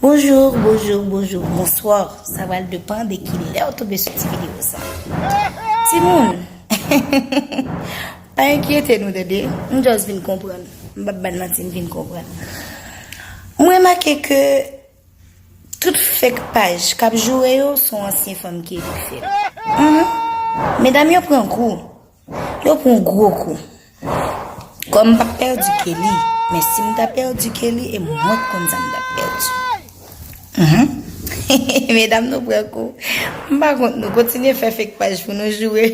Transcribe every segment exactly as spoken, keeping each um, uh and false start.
Bonjou, bonjou, bonjou, bonswa. Sa pral depann de kilè w tonbe sou ti videyo sa. Timoun, pa enkyete nou, tande. M just vin konprann. M p ap ba n manti, m vin konprann. M remake ke tout fake paj k ap joure yo, se yon ansyen fanm ki epi fè l. Mhm. Medam yo pran kou. Yo pran gwo kou. Kòm m p ap pèdi Kelly, men si m ta pèdi Kelly, e mwen k konn sa m t ap pèdi. Mhm. Medam, nou pran kou. M pa kont nou. Kontinye fè fake paj pou nou joure.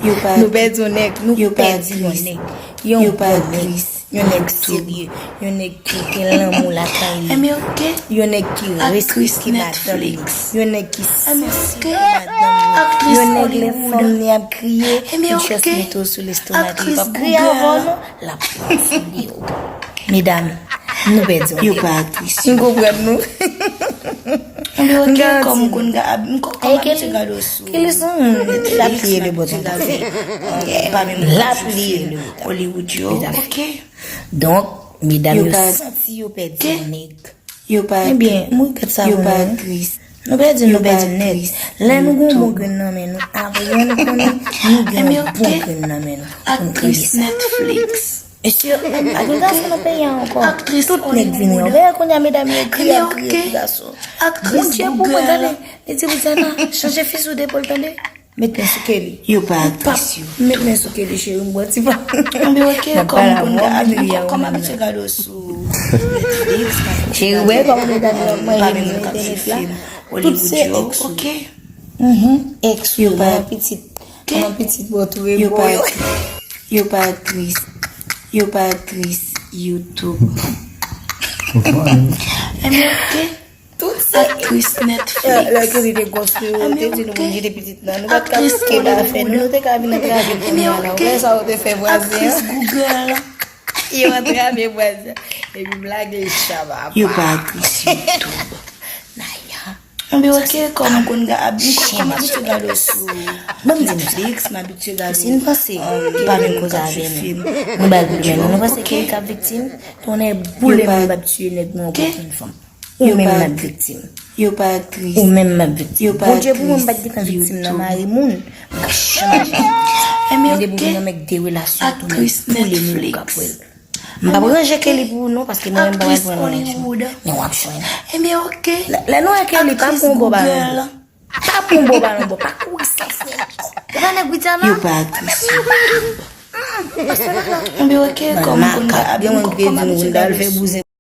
Yo pa Nou pèdi yon nèg, nou yo pa pèdi yon tris. Nèg. Yon Yo pa bon nèg. Tris. Yon nèg serye. Yon nèg ki gen lanmou lakay li. Enben, oke. Yon nèg ki Aktris respekte madanm li. Netflix. Yon nèg ki Enben, sansib oke. Madanm li. Aktris Yon nèg lè Hollywood. Fanm li ap kriye, Enben, li just oke. Mete w sou lestomak li. Aktris L ap kriye Google. Avan non, l ap pran sou li yo. Medam, nou pèdi yon Yo nèg. Pa aktris. M konprann nou. Enben, oke, M kòm m konn ga-, m kò-, kòm Hey, abitye Kelly, gade w sou Kelly se yon moun Netflix, lapli e le bòt. L ap li e le bòt. Hollywood yo, Medam. Oke. Donk, medam Yo yo pa santi yo pèdi Oke. Yon nèg. Yo pa Ebyen, m regrèt sa Yo pou pa nou. Tris. Nou pèdi, Yo nou pa pèdi nèt. Tris. Lè nou gon YouTube. Bon grenn nan men nou, apre nou konnen nou gen Ebyen, bon oke. Grenn nan men nou. Pou nou Aktris kenbe sa. Netflix. Mesye, pa gen gason nan peyi a ankò. Aktris Tout nèg vini. Hollywood. Lè kounye a medam yo kriye, Ebyen, ap kriye oke. Pou gason. Aktris Bondye pou mwen, Google. Tande. Li di, Louisiana, chanje fizi w de pòl, tande. Met men sou Kelly. Yo pa Pap, aktris yo. Met men sou Kelly, cheri, m bwè ti pa. Anben, oke, N ap kòm pale m konn avè w, gade, m Amelia, kòm ou menm abitye la. Gade w sou Netflix, Cheri, wè, kòm medam yo ap manje nou sou entènèt la. Tout se ex yo. Oke. Mhm, ex yo, Yo pa manman pitit. Oke. Manman pitit, bon, tou Yo pa repo yo. Aktris. Yo pa aktris. Yo pa aktris YouTube. Enben, oke. Tout se Aktris Netflix. Lè, lè Kelly te gwòs nou, yo te di nou pou n kite pitit nan. Nou pa t ka Aktris kenbe afè nou, Hollywood. Nou te ka vin antrave kounye a la. Ou wè sa yo te fè vwazen an? Aktris Google. Yo antrave vwazen an. Epi m lage chaba. Yo pa aktris YouTube. Naya. Anben, oke, kòm m konn ga-, m kò-, kòm m abitye gade w sou Netflix, m abitye gade w, um, pa menm koze avè nou. Nou ba l pwoblèm. Nou panse ke li k ap viktim? Tonnè boule m, m p ap tiye nèg mwen pou okenn fanm. Ou menm m ap viktim. Yo pa aktris. Ou menm m ap viktim. Yo pa Bondye pou mwen, m pa t gentan viktim nan mari moun. M pa janm aji. Mwen depi vin yon nèg de relasyon tou, m boule m, ou k ap wè l. M p ap ranje Kelly pou ou non, paske mwen menm m pa pral pran nan ranje. Men w ap jwenn. Enben, oke. Lè, lè nou wè Kelly, pa pou yon bò ba nou. Pa pou yon bò ba nou, bò. Pa kouri san fè. E pa nèg Widiana? Yo pa aktris yo. Enben, oke, kòm m konn gen moun ki di nou pou n al fè bouzen.